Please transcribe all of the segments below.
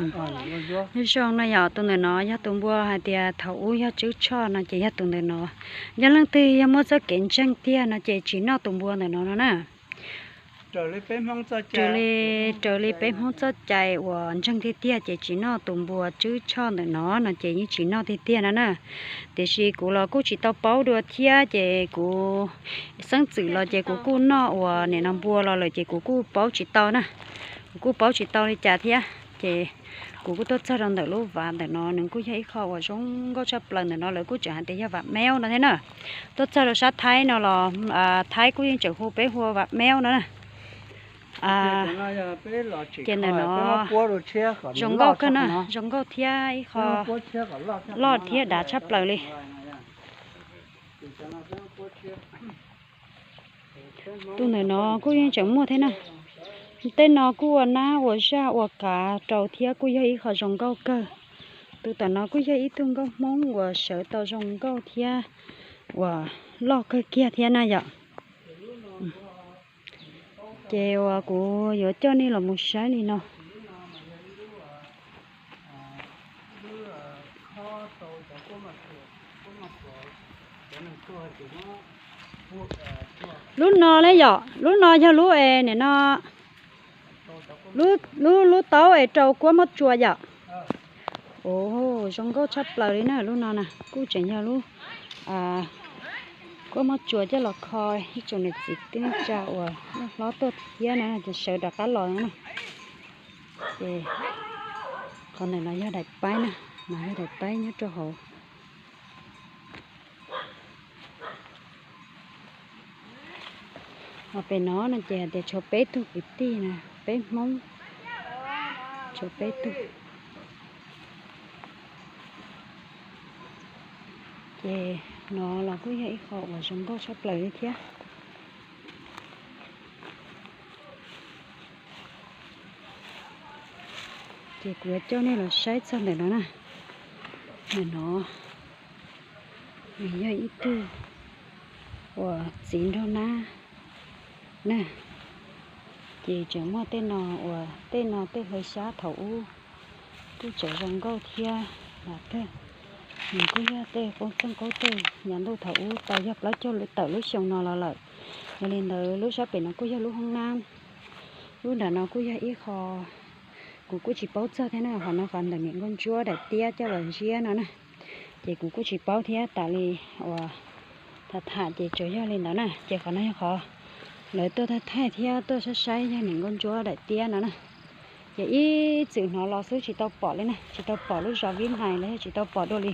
Nyob zoo no yom, tus ntawm no yog tus npua hais tias thaum ub yog Tswb Tshoj no ces yog tus ntawm no. Yog leej twg yog muaj txoj kev ntseeg tiag no ces tsis noj tus npua ntawm no no na. Raws li, raws li peb Hmoob txoj cai uas ntseeg tiag tiag ces tsis noj tus npua Tswb Tshoj ntawm no no ces yeej tsis noj tiag tiag no na. Tiam sis kuv los kuj tsis tau paub dua thiab ces kuv xeeb txwm los ces kuv kuj noj uas nim no npua los lawm ces kuv kuj paub tsis tau na. Kuv kuj paub tsis tau li cas thiab ces kuv kuj tuaj txog rau ntawm lub vaj ntawm no, nws kuj yog ib qho uas zoo nkauj tshaj plaws. Ntawm no lawv kuj tseem hais tias yog vam meub no thiab na. Tuaj txog rau sab Thaib no los Thaib kuj yeej tseem hu peb hu vam meub no na. Ces ntawm no zoo nkauj kawg na, zoo nkauj thiab ib qho loj thiab dav tshaj plaws li. Tus ntawm no kuj yeej tseem muaj thiab na. Tej no kuj ua nab ua zaj ua qav rau thiab kuj yog ib qho zoo nkauj kawg. Tus tom no kuj yog ib tug nkauj Hmoob uas sawv tau zoo nkauj thiab uas loj kawg kiag thiab na yom. Ces uas kuv yuav coj nej los mus saib li no. Lub no ne yom, lub no yog lub es nim no, lub, lub taub es rau kuab mob tsua yom. Ua zoo nkauj tshaj plaws li na lub no na, kuj tseem yog lub kuab mob tsua coj los kho ib tsoom niam txiv tij neej tsa uas loj hlob tuaj thiab na, ces sawv rov qab los no na. Ces qhov ntawm no yog daim paib na, no yog daim paib nyob rau hauv. Ho pem no no ces hais tias tshuav peb tug kwv tij na, peb Hmoob, tshuav peb tug. Ces no los kuj yog ib qho uas zoo nkauj tshaj plaws li thiab. Ces kuv yuav coj nej los saib txog ntawm no na. Ntawm no nws yog ib tug uas txiv nraug nab na. Ces tseem muaj tej no uas tej no tej hlawv xyab thaum ub kuj tseem zoo nkauj thiab los kawg. Nws kuj yog tej qub txeeg qub teg yav ntuj thaum ub tau yog plaub caug tawm lub xyoo no los lawm. Yog li ntawd lub sab pem no kuj yog lub hoob nab. Lub nram no kuj yog ib qho kuv kuj tsis paub txog thiab na, qhov no qhov ntawm niam nkauj ntsuab daim tiab coj los ntsiab no na. Ces kuv kuj tsis paub thiab, tas li uas tham tham ces tsuas yog li ntawd na. Ces qhov no yog qhov lawv tuaj thaij thaij thiab tuaj saib saib yog niam nkauj ntsuab daim tiab no na. Ces ib txwm hnov los xwb tsis tau pom li na, tsis tau pom lub zos Vib Nais los yog tsis tau pom dua li.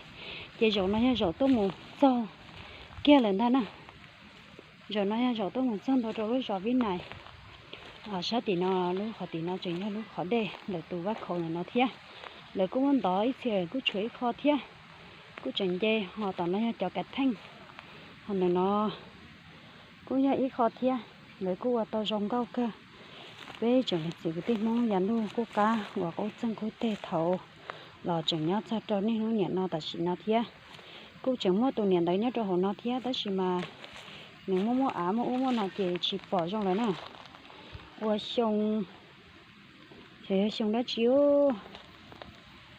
Ces zaum no yog zaum tuaj mus txog kiag lawm ntag na. Zaum no yog zaum tuaj mus txog ntua rau lub zos Vib Nais. Sab tim no, lub qhov tim no tseem yog lub qhov dej ntawm tus vaj khaum ntawm no thiab. Lawv kuj muab ntov ib txhia kuj tshuav ib qho thiab, kuj tseem nce. Ho tom no yog cov kav theej, ho ntawm no kuj yog ib qho thiab. Lawv kuj ua tau zoo nkauj kawg. Peb tsoom niam txiv kwv tij Hmoob yav ntuj qub qab uas qub txeeg qub teg thaum los tseem nyob txog rau niaj hnub niam no tam sim no thiab. Kuj tseem muaj tus niam ntawd nyob rau hauv no thiab tab sis mas nws muaj muaj av muaj ub muaj no ces tsis pom zoo lawm na. Ua xyoo, xyov yog xyoo dab tsi,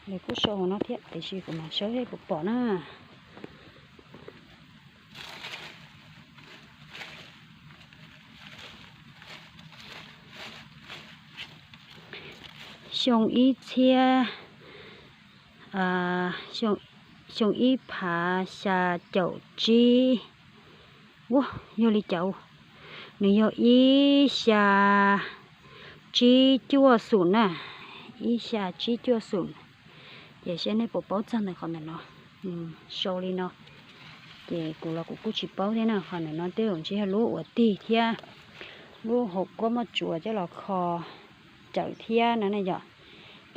lawv kuj sau hauv no thiab tiam sis kuv mam saib puas pom na. Xyoo ib txhiab, xyoo ib phav xya caum tsib, ua yog li cas, nws yog ib xya tsib cuaj xum na, ib xya tsib cuaj xum. Ces seb nej puas paub txog ntawm qhov ntawm no, sau li no. Ces kuv los kuv kuj tsis paub thiab na, qhov ntawm no tej zaum ntshe yog lub uas tig thiab lub hauv kuab muaj tsuas coj los kho cawm thiab no na yom.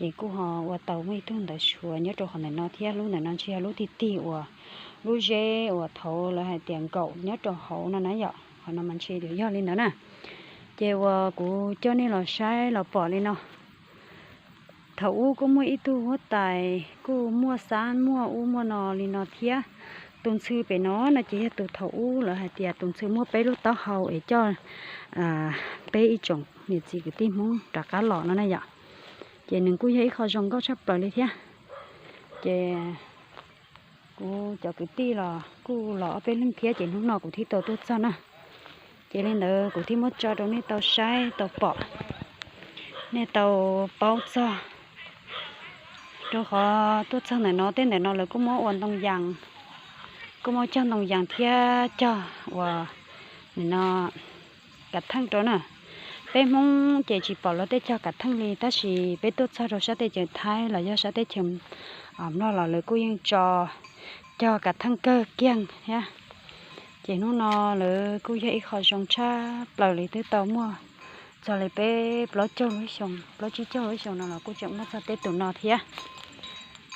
Ces kuj ho ua tau muaj ib tug ntawv suav nyob rau qhov ntawm no thiab, lub ntawm no ntshe yog lub tig tig uas lub zeb uas thaud lawv hais tias nkaum nyob rau hauv no na yom. Qhov no mas ntshe yuav yog li ntawd na. Ces uas kuv coj nej los saib los pom li no. Thaum ub kuj muaj ib tug huab tais kuj muaj xab muaj ub muaj no li no thiab. Tus ntxhw pem no no ces yog tus thaum ub lawv hais tias tus ntxhw muaj peb lub taub hau es coj peb ib tsoom niam txiv kwv tij Hmoob rov qab los no na yom. Ces nws kuj yog ib qho zoo nkauj tshaj plaws li thiab. Ces kuv cov kwv tij los kuj los ob peb leeg thiab ces hnub no kuv thiaj tau tuaj txog na. Ces li ntawd kuv thiaj muab tso rau nej tau saib tau pom, nej tau paub txog. Rau qhov tuaj txog ntawm no, tej ntawm no lawv kuj muab ua ntoo yas, kuj muab cog ntoo yas thiab cog uas nim no kav theej rau na. Peb Hmoob ces tsis pom lawv tej cog kav theej li, tab sis peb tuaj txog rau sab teb chaws Thaib los yog sab teb chaws Nplog los lawv kuj yeej tso cog kav theej kawg kiag thiab. Ces hnub no lawv kuj yog ib qho zoo tshaj plaws li, twb tau muaj txog li peb plaub caug lub xyoo, plaub tsib caug lub xyoo no los kuj tseem muaj txog teb tus no thiab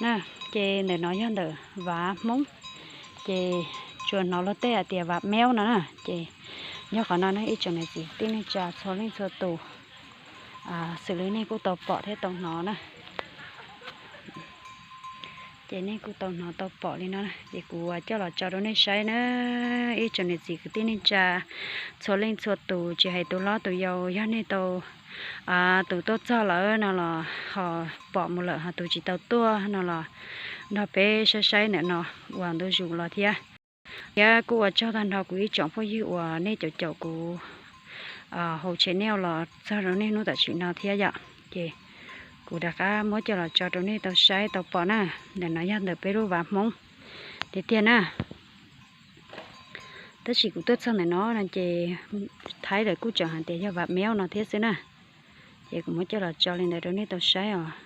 na. Ces ntawm no yog ntawm Vav Hmoob, ces tsuas hnov luag tej hais tias Vav Meub no na. Ces yog qhov no ne ib tsoom niam txiv kwv tij neej tsa txhua leej txhua tus, xws li nej kuj tau pom thiab tau hnov na. Ces nej kuj tau hnov tau pom li no, ces kuv coj los tso rau nej saib na. Ib tsoom niam txiv kwv tij neej tsa txhua leej txhua tus, tsis hais tus hlob tus yau, yog nej tau, tus tuaj txog lawm no los ho pom mus lawm, ho tus tsis tau tuaj no los nrog peb saib saib ntawm no uas ntu zus los thiab. Thiab kuj ua tsaug tag nrho kuv ib tsoom phooj ywg uas nej caum caum kuv hauv channel los txog rau nej hnub tam sim no thiab yom. Ces kuv rov qab muab coj los tso rau nej tau saib tau pom na. Ntawm no yog ntawm peb lub Vav Hmoob tiag tiag na. Tab sis kuv tuaj txog ntawm no no ces Thaib lawv kuj tseem hais tias yog Vav Meub no thiab xwb na. Ces kuv muab coj los tso li ntawd rau nej tau saib os.